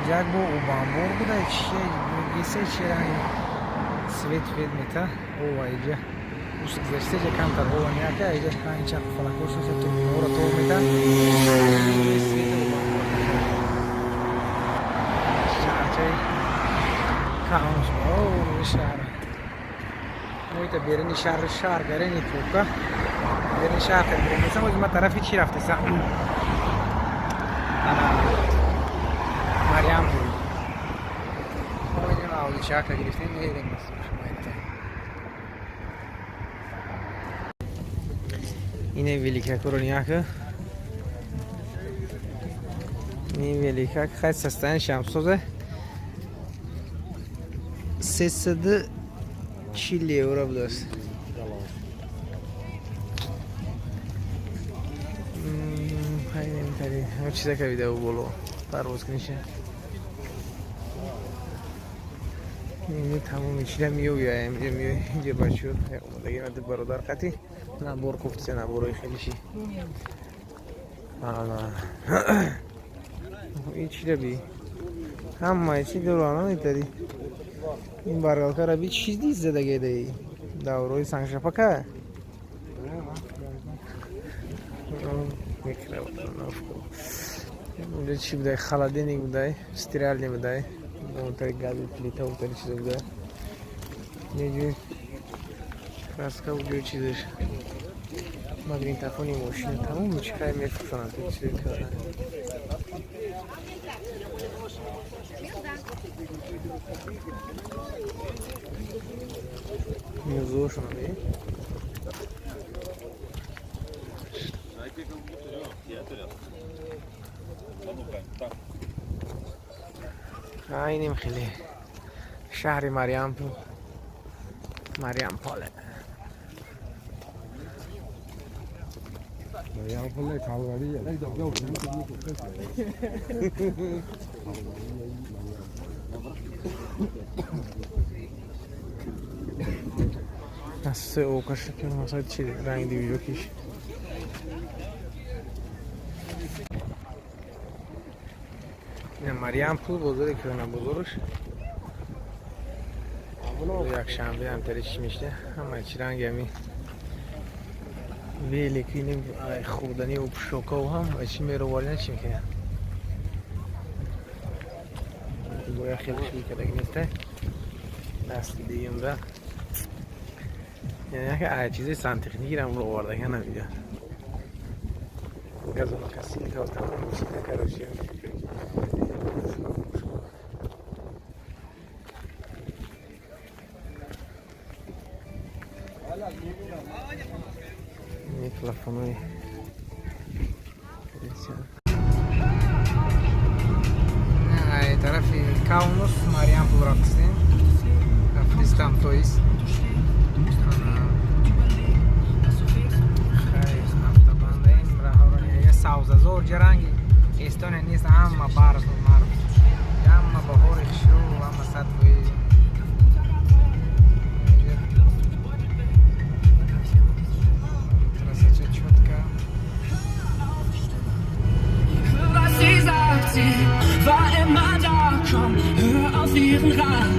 Як бо обанбор буда, чие гесе, чи ранги свет фет мета ова иҷа ус гузашта, иҷа камтар ова меяка, иҷа ранги чарху фалакошо турбинаҳоро тов мета, свет обанбор. Шаҳрчаи Каунас, шаҳр моита берини шаҳр, шаҳр гарени тока берини шаҳр беринесам. Ози ма тарафи чӣ рафтесам? Ана Мариампул авдичака гирифтем, мерем. Ине великакоро нияка, ин великак хай состояние шамсозе, 340 евро будааст. Чизака видео боло парвоз куниша. Ин тамоми чиза меояем, инҷа меоя, инҷа бачаҳо омадаги бародар қати набор кофтиса, наборои хелиши. Ана ин чира би, ҳамаи чи дорана метари. Ин баргалкара би, чиз диз задагедаи даврои сангшапака унҷа чӣ будай? Холодильник будай, стиральный будай, утари гази плита, утари чизо будай, неҷи краска уҷои чизаш, магнитофони мошина, тамоми чи хай мефурӯшанд, чизе карда. Мюзошон би. Айнем хеле шаҳри Мариампул, Мариамполе. Мариамполе Калвария. Асоси окаша ки масалан чи ранги дивижокиш. Ина Мариампул, бозори кӯҳна, бозорш якшанбе ҳамтари чӣ мешта, ҳамаи чи ранги ами велик, ини хӯрдани пушоков, ҳама чи мероварина, чи мекунад, боя хеле шуи кардаги неста. Дасти дуюмда яъне яке чизи сантехникирам ро овардага намида, газонокосилка, тамоми чиза, короче. Ини плафонои тарафи Каунус, Мариампул рафтистем, рафтистам, то есть савзазор ҷаранги Эстония нест, ҳама барфу марф, ҳама баҳори хушрӯ, ҳама 100%. Красота чётко. Was sie sagt, sie war immer da, komm, hör auf ihren Rat.